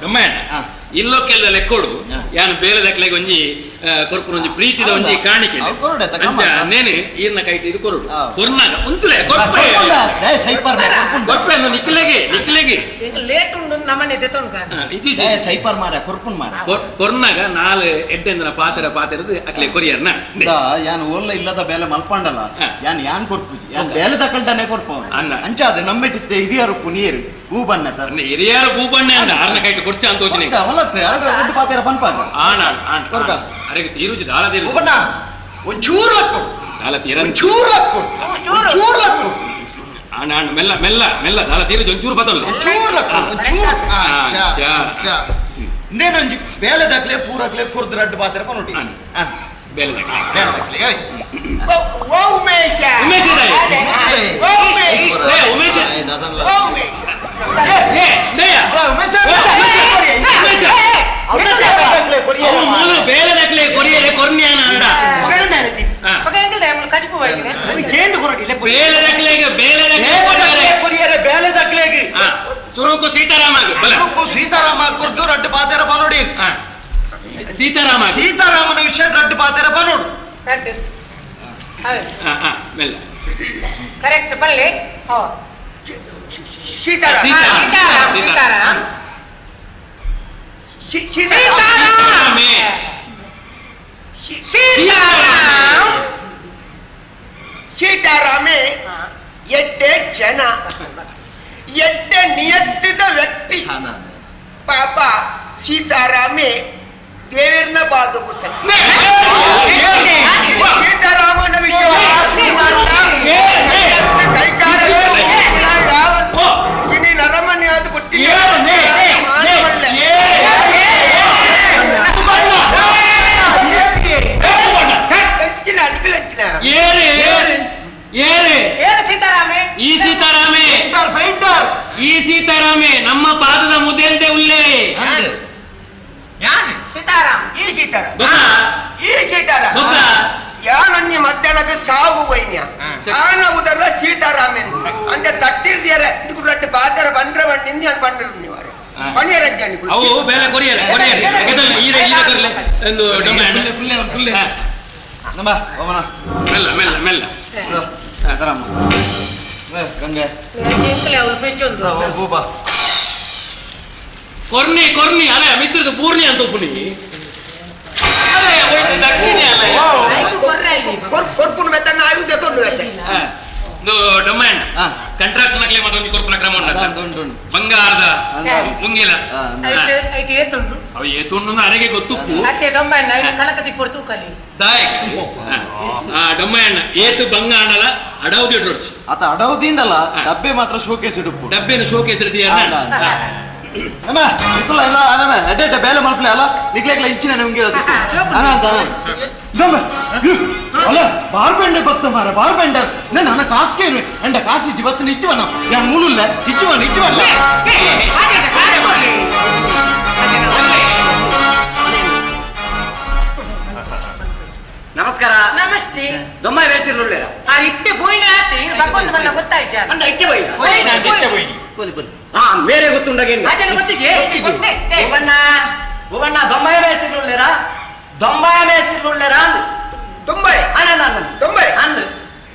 ಡೊಮ್ಮಾಯಣ್ಣ ಇಲ್ಲೊಕ್ಕೆಲ್ಲ ಲೆಕ್ಕೋಡು ಯಾನು ಬೇರೆ ದಕ್ಲೆಗೆ ಒಂಜಿ ಕೊರ್ಪುನ ಒಂಜಿ ಪ್ರೀತಿದ ಒಂಜಿ ಕಾಣಿಕೆ ಅಂಚ ನೇನು ಈರ್ನ ಕೈಟ್ ಇದು ಕೊರಡು ಕೊರ್ನಾಗ ಉಂತುಲೆ ಕೊರ್ಪೆ ಕೊರ್ಪೆ ನಿಕ್ಲೆಗೆ ನಿಕ್ಲೆಗೆ ಲೇಟ್ ಉಂಡು ನಮ್ಮನೆ ದೆತೊಂಡು ಇಜಿ ಸೈಪರ್ ಮಾರ ಕೊರ್ಪುನ್ ಮಾರ ಕೊರ್ನಾಗ ನಾಲ್ ಎಡ್ಡೆಂದನ ಪಾತೆರ ಪಾತೆರದು ಅಕ್ಲೆ ಕೊರಿಯರ್ನ ಯಾನ್ ಓಲ್ಲ ಇಲ್ಲದ ಬೇಲೆ ಮಲ್ಪಾಂಡಲ್ಲ ಯಾನ್ ಯಾನ್ ಕೊರ್ಪುಜಿ ಯಾನ್ ಬೇಲೆ ದಕ್ಕಲ್ಡನೆ ಕೊರ್ಪ ಅಂಚ ಅದು ನಮ್ಮೆಟ್ಟಿತ್ತೆ ಹಿರಿಯರು ಪುನಿಯರು ಭೂಬಣ್ಣ ಹಿರಿಯರು ಭೂಬಣ್ಣ ಅಂದ ಆರ್ನ ಕೈಟ್ ಕೊರ್ಚ ಅಂತ ಹೋಜಿನಿ ಅವಲತ್ತೆ ಅರಡು ಪಾತೆರ ಪನ್ಪಾಗ ಆಣ ಆಣ ಕೊರ್ಕ ಅರೆಗೆ ತೀರುಜಿ ದಾಲ ತೀರು ಭೂಬಣ್ಣ ಒಂಚೂರು ಲಕ್ಕು ದಾಲ ತೀರ ಒಂಚೂರು ಲಕ್ಕು ಒಂಚೂರು ಲಕ್ಕು ಆಣ ಆಣ ಮೆಲ್ಲ ಮೆಲ್ಲ ಮೆಲ್ಲ ದಾಲ ತೀರುಜಿ ಒಂಚೂರು ಬತ್ತಲ್ಲ ಒಂಚೂರು ಲಕ್ಕು ಒಂಚೂರು ಚಾ ಚಾ ನೇನೊಂಜಿ ಬೇಲೆ ದಕ್ಲೆ ಪೂರಕ್ಲೆ ಕುರ್ದು ರಡ್ಡು ಪಾತೆರ ಪನುಟಿ ಬೇಲೆ ದಕ್ಲೆ ಬೇಲೆ ದಕ್ಲೆ ಓಯ್ ಓ ಉಮೇಶ ಉಮೇಶ ಉಮೇಶ ಉಮೇಶ ಓ ಉಮೇಶ ಏ ದಯ ಉಮೇಶ ಉಮೇಶ ಅವನು ಬೇಲೆ ದಕ್ಲೆ ಕೊರಿಯರೆ ಕೊರ್ನಿಯಾನ ಅಡ ಬೇಲೆ ದಕ್ಲೆಗೆ ಬೇಲೆ ದಕ್ಲೆ ಕೊರಿಯರೆ ಬೇಲೆ ದಕ್ಲೆಗೆ ಸುರುಕು ಸೀತಾರಾಮ ಸುರುಕು ಸೀತಾರಾಮ ಕುರ್ದು ರಡ್ಡು ಪಾತೆರ ಪನುಡಿ ಸೀತಾರಾಮ ಸೀತಾರಾಮನ ವಿಷಯ ರಡ್ಡು ಪಾತೆರ ಪನುಡು ಮೆಲ್ಲ ಕರೆಕ್ಟ್ ಪಲ್ಲೆ ಸೀತಾರಾಮ ಸೀತಾರಾಮ ಸೀತಾರಾಮ ಸೀತಾರಾಮ ಸೀತಾರಾಮೇ ಎಡ್ಡೆ ಜನ ಎಡ್ಡೆ ನಿಯತ್ತಿದ ವ್ಯಕ್ತಿ ಪಾಪ ಸೀತಾರಾಮೇ ದೇವರನ್ನ ಬಾಧಕು ಸೀತಾರಾಮನ ವಿಷಯ ಕೈಕಾರ ಇನಿ ನರಮನೆ ಅದು ಬಿಟ್ಟಿಲ್ಲ ಈ ಸೀತಾರಾಮೇ ಈ ಸೀತಾರಾಮೇ ನಮ್ಮ ಪಾದದ ಮುದೆಲ್ದೆ ಉಲ್ಲೇ ಸೀತಾರಾಮ್ ಈ ಸೀತಾರಾಮ್ ಈ ಸೀತಾರಾಮ್ ಯಾನೊಂಜಿ ಮಧ್ಯಾಹ್ನದ ಸಾವು ವೈನ್ಯ ಆನ ಉದರ ಸೀತಾರಾಮೆಂದು ಅಂತ ತಟ್ಟಿರ್ದಿಯಾರ ನಿಗು ರಡ್ಡು ಬಾತರ ಬಂದ್ರ ಬಂಡಿಂದ ನಾನು ಬಂದಿರ್ದು ನೀವು ಪಣಿಯರಜ್ಜ ಅವು ಬೇಲೆ ಕೊರಿಯರೆ ಕೊರಿಯರೆ ಈರ ಈರ ಕೊರ್ಲೆ ಒಂದು ಡೊಮ್ಯಾನ್ ಫುಲ್ಲೆ ಫುಲ್ಲೆ ನಮ್ಮ ಓಮನ ಮೆಲ್ಲ ಮೆಲ್ಲ ಮೆಲ್ಲ ಸೀತಾರಾಮ ಗಂಗೆ ಭೂಬಾ ಕೊರ್ನಿ ಕೊರ್ನಿ ಅಲೆ ಮಿತ್ರದ ಪೂರ್ಣಿ ಅಂತ ಒಪ್ಪುನಿ ಅಲೆ ಹೋಯ್ತು ದಕ್ಕಿನಿ ಅಲೆ ಕೊರ್ಪುನು ಮೆತ್ತ ನಾಯು ದೆತೊಂಡು ಮೆತ್ತ ಇದು ಡೊಮ್ಯಾನ್ ಕಾಂಟ್ರಾಕ್ಟ್ ನಕ್ಲೆ ಮತ್ತೊಂದು ಕೊರ್ಪುನ ಕ್ರಮ ಉಂಟು ಬಂಗಾರದ ಮುಂಗಿಲ ಐಟ್ ಏತುಂಡು ಅವು ಏತುಂಡು ಅರೆಗೆ ಗೊತ್ತುಪ್ಪು ಅತ್ತೆ ಡೊಮ್ಯಾನ್ ಐನು ಕನಕ ತಿಪ್ಪೊಡು ತೂಕಲಿ ದಾಯಕ ಡೊಮ್ಯಾನ್ ಏತು ಬಂಗಾಣಲ ಅಡವು ದಿಡ್ರೊಚ್ಚಿ ಆತ ಅಡವು ದಿಂಡಲ ಡಬ್ಬೆ ಮಾತ್ರ ಶೋಕೇಸ್ ಇಡುಪ್ಪು ಡಬ್ಬೆನು ಶೋಕೇಸ್ ಇಡ್ತೀಯ ನಮ್ಮ ನಿಕ್ಕುಲ್ಲ ಇಲ್ಲ ನಮ್ಮ ಎಡ್ಡೆ ಎಡ್ಡೆ ಬೇಲೆ ಮಲ್ಪಲೆ ಅಲ್ಲ ನಿಕ್ಲೆಕ್ಲ ಇಂಚಿನ ಉಂಗಿರೋದು ಅನಂತ ನಮ್ಮ ಅಲ್ಲ ಬಾರ್ಬೆಂಡರ್ ಬರ್ತ ಮಾರ ಬಾರ್ಬೆಂಡರ್ ನಾನು ನನ್ನ ಕಾಸ್ಕೇನು ಎಂಡ ಕಾಸಿ ಇವತ್ತು ಇಚ್ಚುವನ ಯಾನ್ ಮೂಲುಲ್ಲ ಇಚ್ಚುವನ ಇಚ್ಚುವಲ್ಲ ನಮಸ್ಕಾರ ನಮಸ್ತೆ ದೊಮ್ಮ ಬೇಸಿರ್ಲುಳ್ಳೇರ ಆ ಇತ್ತೆ ಪೋಯಿನ ಆತೆ ಇರು ಬಕ್ಕೊಂದು ಬಣ್ಣ ಗೊತ್ತಾಯ್ತು ಅಂದ ಇತ್ತೆ ಪೋಯಿನ ಇತ್ತೆ ಪೋಯಿನಿ ಪೋಲಿ ಪೋಲಿ ಹಾ ಬೇರೆ ಗೊತ್ತುಂಡಗೆ ಅದನ್ನ ಗೊತ್ತಿದೆ ಭುವಣ್ಣ ಭುವಣ್ಣ ದೊಂಬಾಯ ಮೇಸ್ತಿರ್ಲುಳ್ಳೇರ ದೊಂಬಾಯ ಮೇಸ್ತಿರ್ಲುಳ್ಳೇರ ಅಂದು ದೊಂಬಾಯ ಅಣ್ಣ ನಾನು ದೊಂಬಾಯ ಅಂದು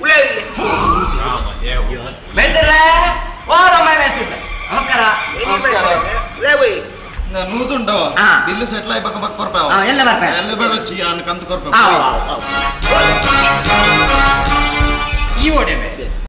ಉಳೇ ಮೇಸ್ತಿರ್ಲೇ ಓ ದೊಂಬಾಯ ಮೇಸ್ತಿರ್ಲೆ ನಮಸ್ಕಾರ ನಮಸ್ಕಾರ ಉಳೇ ಹೋಯ್ ನೂದುಂಡು ಬಿಲ್ಲು ಸೆಟ್ಲ್ ಆಗಿ ಬಕ್ಕ ಬಕ್ಕ ಕೊರ್ಪೆ ಎಲ್ಲ ಬರ್ಪೆ ಎಲ್ಲ ಬರೊಚ್ಚಿ ಅನ್ ಕಂತು ಕೊರ್ಪೆ ಈ ಓಡೆಮೆ